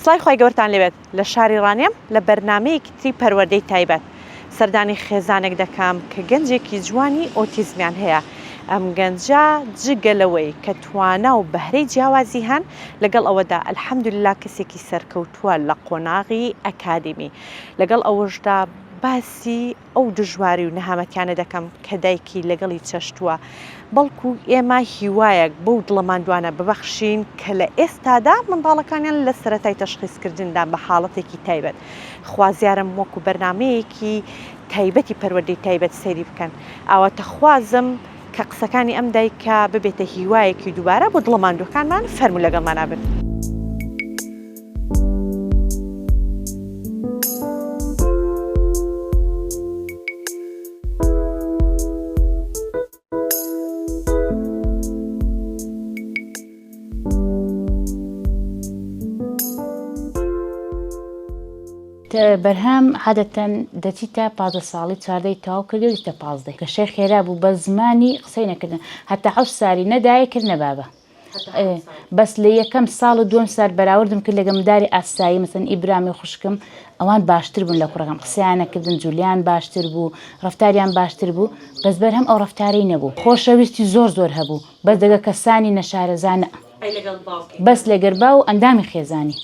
سڵاوی خوای گەورەتان لێبێت لە شاری ڕانیەم لە بەرنامەیەکی تری پەروەردەی تایبەت سەردانی خێزانێک دەکەم کە گەنجێکی جوانی ئۆتیزمیان هەیە ئەم گەنجە جگە لەوەی کە توانا و بەهرەی جیاوازی هەن لەگەڵ ئەوەدا الحمدللە کەسێکی سەرکەوتووە لە قۆناغی ئەکادیمی لەگەڵ ئەوەشدا باسی ئەو دژواری و نەهامەتیانە دەکەم کە دایکی لەگەڵی چەشتووە، بەڵکو ئێمە هیوایەک بەو دڵە ماندوانە ببەخشین کە لە ئێستادا منداڵەکانیان لە سەرەتای تەشخیسکردندان بە حاڵەتێکی تایبەت. خوازیارم وەکو بەرنامەیەکی تایبەتی پەروەردەی تایبەت سەیری بکەن. ئاواتەخوازم کە قسەکانی ئەم دایکە ببێتە هیوایەکی دووبارە بۆ دڵە ماندووەکانمان، فەرموو لەگەڵمانا بن. بەرهەم عادەتەن دەچیتە 15 ساڵی چاردەی تەواو کردی و دەچیتە پازدەی گەشەی خێرا بوو بە زمانی قسەی نەکردن هەتا حەوت سالی نە دایە کرد نە بابە بەس لە یەکەم ساڵ و دووەم سار بەراوردم کرد لەگە منداری ئاسایی مەسەن ئیبرامی خوشکم ئەوان باشتر بوون لە کوڕەکەم قسەیان نەکردن جولیان باشتر بوو ڕەفتاریان باشتر بوو بەس بەرهەم ئەو ڕەفتارەی نەبوو خۆشەویستی زۆر زۆر هەبوو بەس دەگە کەسانی نەشارەزا نە بەس لەگەر باو و ئەندامی خێزانی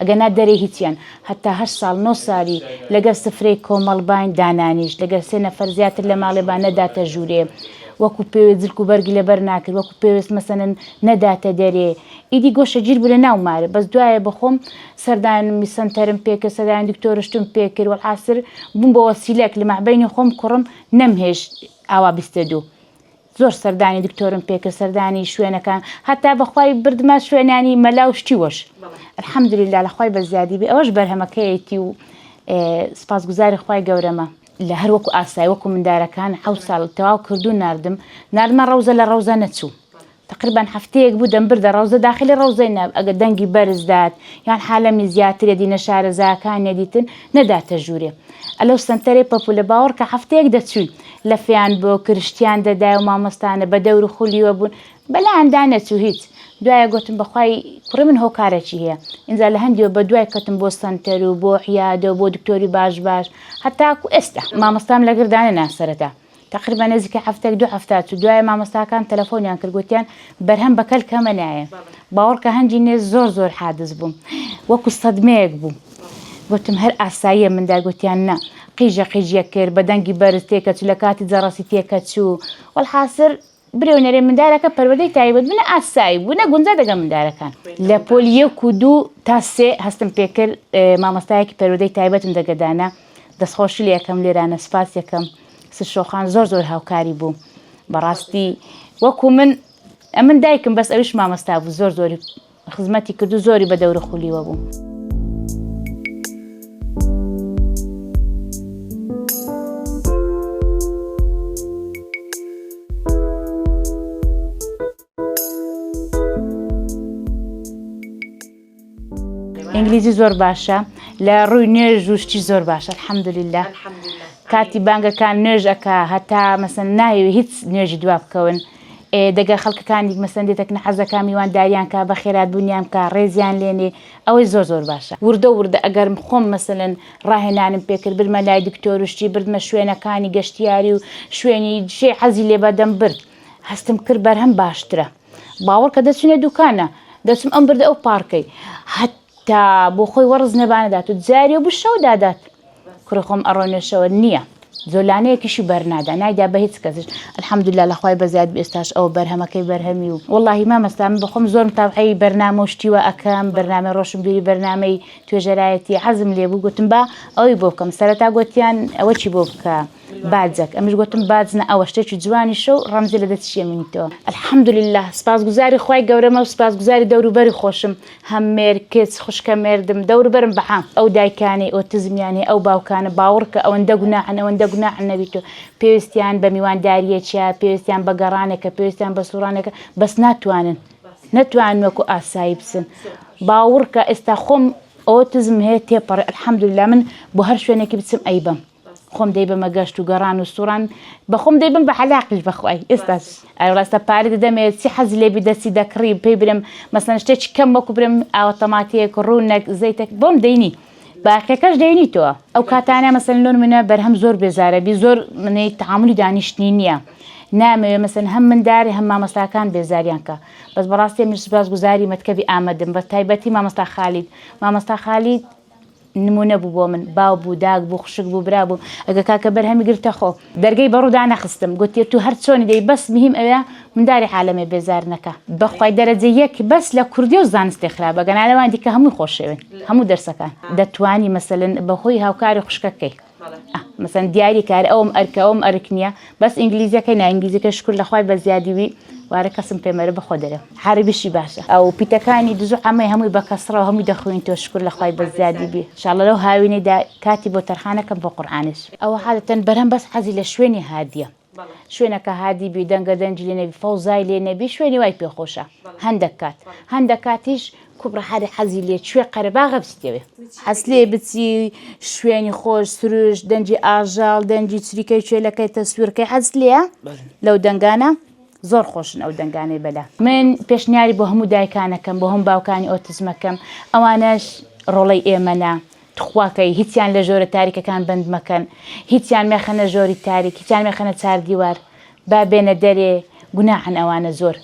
ئەگەنا دەرێ هیچیان هەتا هەشت ساڵ نۆ سالی لەگەر سفرەی کۆمەڵ باین دانانیشت لەگەر سێ نەفەر زیاتر لە ماڵێ با نەداتە ژوورێ وەکو پێوێست جلک و بەرگی لەبەر ناکرد وەکو پێوێست مەسەنەن نەداتە دەرێ ئیدی گۆشەگیر بوو لە ناو مارێ بەس دوایە بەخۆم سەردانمی سەنتەرم پێکرد سەردانی دکتۆرشتم پێکرد وەلحاسر بووم بە وەسیلەک لە مابەینی خۆم کوڕم نەمهێشت ئاوا بیستە دوو زۆر سەردانی دکتۆرم پێکرد سەردانی شوێنەکان هەتا بەخوای بردمە شوێنانی مەلا و شتی وەش الحمدلله لە خوای بەزیادی بێ ئەوەش بەرهەمەکەیەتی و سپاسگوزاری خوای گەورەمە لە هەر وەکو ئاسای وەکو مندارەکان حەوت ساڵ تەواو کردو ناردم ناردمە ڕەوزە لە ڕەوزە نەچوو تقریبا هەفتەیەک بوو دەمبردە ڕەوزە داخلی ڕەوزەی ناب ئەگە دەنگی بەرز دات یان حالەمی زیاترێ دی نەشارەزاکان نەدیتن نەداتە ژوورێ ئەلەو سەنتەرێ پەپولە باوەڕ کە هەفتەیەک دەچووین لەفیان بۆ کرشتیان دەدای و مامۆستانە بە دەور و خولیوە بوون بەلایاندا نەچوو هیچ دوایە گۆتم بەخوای کوڕی من هۆکارەکی هەیە ئینجا لە هەندیوە بە دوای کەتم بۆ سەنتەر و بۆ عیادە و بۆ دکتۆری باش باش هەتاکو ئێستا مامۆستام لەگەر دانەنا سەرەتا تەقریبا نزیکە هەفتەک دوو هەفتە چوو دوایە مامۆستاکان تەلەفۆنیان کرد گوتیان بەرهەم بە کەلکەمە نایە باوەڕکە هەنجی نێ زۆر زۆر حادز بووم وەکو سەدمەیەک بوو گوتم هەر ئاساییە مندار گوتیان نا قیژە قیژیە کرد بە دەنگی بەرز تێکەچوو لە کاتی جەڕەسی تێکەچوو وەلحاسر برێ و نەرێ مندارەکە پەروەردەی تایبەت بوو نە ئاسایی بوو نە گونجا دەگەڵ مندارەکان. لە پۆلی یەک و دوو تا سێ هەستم پێکرد مامۆستایەکی پەروەردەی تایبەتم دەگە دانا دەستخۆشی لێ ئەکەم لێرانە سوپاس یەکەم سر شۆخان زۆر زۆر هاوکاری بوو بەڕاستی وەکو من ئەمن دایکم بەس ئەویش مامۆستا بوو زۆر زۆری خزمەتی کرد و زۆری بە دەور خولیوە بوو. ئینگلیزی زۆر باشە لە ڕووی نوێژ و شتی زۆر باشە الحمدلله کاتی بانگەکان نوێژ ئەکا هەتا مەسەن نایەوێ هیچ نوێژی دوا بکەون دەگە خەڵکەکانی مەسەن دێتەکنە حەزەکە میوانداریان کا بەخێرات بوونیان بکا ڕێزیان لێنێ ئەوەی زۆر زۆر باشە وردە وردە ئەگەر خۆم مەسەلەن ڕاهێنانم پێکرد بردمە لای دکتۆر و شتی بردمە شوێنەکانی گەشتیاری و شوێنی شێ حەزی لێ بەدەم برد هەستم کرد بەرهەم باشترە باوەڕکە دەچینە دوکانە دەچم ئەم بردە ئەو پارکەی هەتا بۆ خۆی وەڕز نەبانەدات و جاری و بشەو دادات کوڕی خۆم ئەڕۆنێشەوە نییە زۆلانەیەکیشی بەرنادا نایدا بە هیچ کەسش الحمدلله لە خوای بەزیاد ئێستاش ئەوە بەرهەمەکەی بەرهەمی و وەڵاهی مامەستا من بەخۆم زۆر متابعەی بەرنامە و شتی وا ئەکەم بەرنامەی ڕۆشنبیری بەرنامەی توێژەرایەتی حەزم لێ بوو گوتم با ئەوەی بۆ بکەم سەرەتا گوتیان ئەوە چی بۆ بکە باجەک ئەمش گوتم باج نە ئەوە شتێکی جوانیشە و ڕەمزی لە دەستیشی ئەمینیتەوە الحمدلله سپاسگوزاری خوای گەورەمە و سپاسگوزاری دەوروبەری خۆشم هەم مێر کچ خوشکە مێردم دەوروبەرم بە عام ئەو دایکانەی ئۆتزمیان هەیە ئەو باوکانە باوەڕکە ئەوەندە گوناحن ئەوەندە گوناحن نەبیت و پێویستیان بە میوانداریەکیە پێویستیان بە گەڕانێکە پێویستیان بە سوڕانێکە بەس ناتوانن نەتوانن وەکو ئاسایی بچن باوەڕکە ئێستا خۆم ئۆتزم هەیە تێپەڕێ الحمدلله من بۆ هەر شوێنێکی بچم ئەیبەم. خۆم دەیبەمە گەشت و گەڕان و سوڕان بەخۆم دەیبم بە عەلاقیش بەخوای ئێستاش ئەی ڕاستە پارە دەدەمێ چی حەزی لێ بی دەستی دەکڕی پێی برم مەسەن شتێکی کەم وەکو برم ئاوە تەماتەیەک ڕوونەک زەیتێک بۆم دەینی باقیەکەش دەینی تۆ ئەو کاتانە مەسەن لۆن منە بەرهەم زۆر بێزارە بی زۆر منەی تعاملی دانیشتنی نییە نامەوێ مەسەن هەم مندارێ هەم مامۆستاکان بێزاریان کە بەس بەڕاستی من سوپاس گوزاری مەتکەبی ئامەدم بە تایبەتی مامۆستا خالید مامۆستا خالید نمونە بوو بۆ من باو بوو داک بوو خوشک بوو برا بوو ئەگە کاکە بەرهەمی گرتە خۆ دەرگەی بەڕوو دانەخستم گوتیە تو هەر چۆنی دەی بەس مهیم ئەوێ منداری عالەمێ بێزار نەکا بەخوای دەرەجە یەک بەس لە کوردی و زانستێ خراپە گەنا لەوان دیکە هەمووی خۆشەوێن هەموو دەرسەکان دەتوانی مەسەلەن بەهۆی هاوکاری خوشکەکەی مەسەن دیاری کار ئەوم ئەرکە ئەوم ئەرک نییە بەس ئینگلیزیەکەی نا ئینگلیزیەکە شکر لە خوای بە زیادی وی وارە کەسم پێ مەرە بەخۆ دەرێم عەرەبیشی باشە ئەو پیتەکانی دزو عەمەی هەمووی بە کەسڕەوە هەمووی دەخوین تۆ شکر لە خوای بە زیادی بی ئینشاڵڵە لەو هاوینەیدا کاتی بۆ تەرخانەکەم بۆ قورئانیش. ئەوە عادەتەن بەرهەم بەس حەزی لە شوێنی هادیە شوێنەکە هادی بی دەنگە دەنگی لێ نەبی فەوزای لێ نەبی شوێنی وای پێ خۆشە هەندەک کات هەندەک کاتیش کوبڕە هەر حەزی لێ کوێ قەرەباغە بچیتەوێ. حەز لێ بچی شوێنی خۆش سروشت دەنگی ئاژەڵ دەنگی چریکەی کێلەکەی تەسویرکەی حەزت لێیە لەو دەنگانە زۆر خۆشن ئەو دەنگانەی بەلا. من پێشنیاری بۆ هەموو دایکانەکەم بۆ هەموو باوکانی ئۆتزمەکەم ئەوانەش ڕۆڵەی ئێمەنە تخواکەی هیچیان لە ژۆرە تاریکەکان بەند مەکەن هیچیان مەخەنە ژۆری تاریک هیچیان مەخەنە چاردیوار با بێنە دەرێ گوناحن ئەوانە زۆر.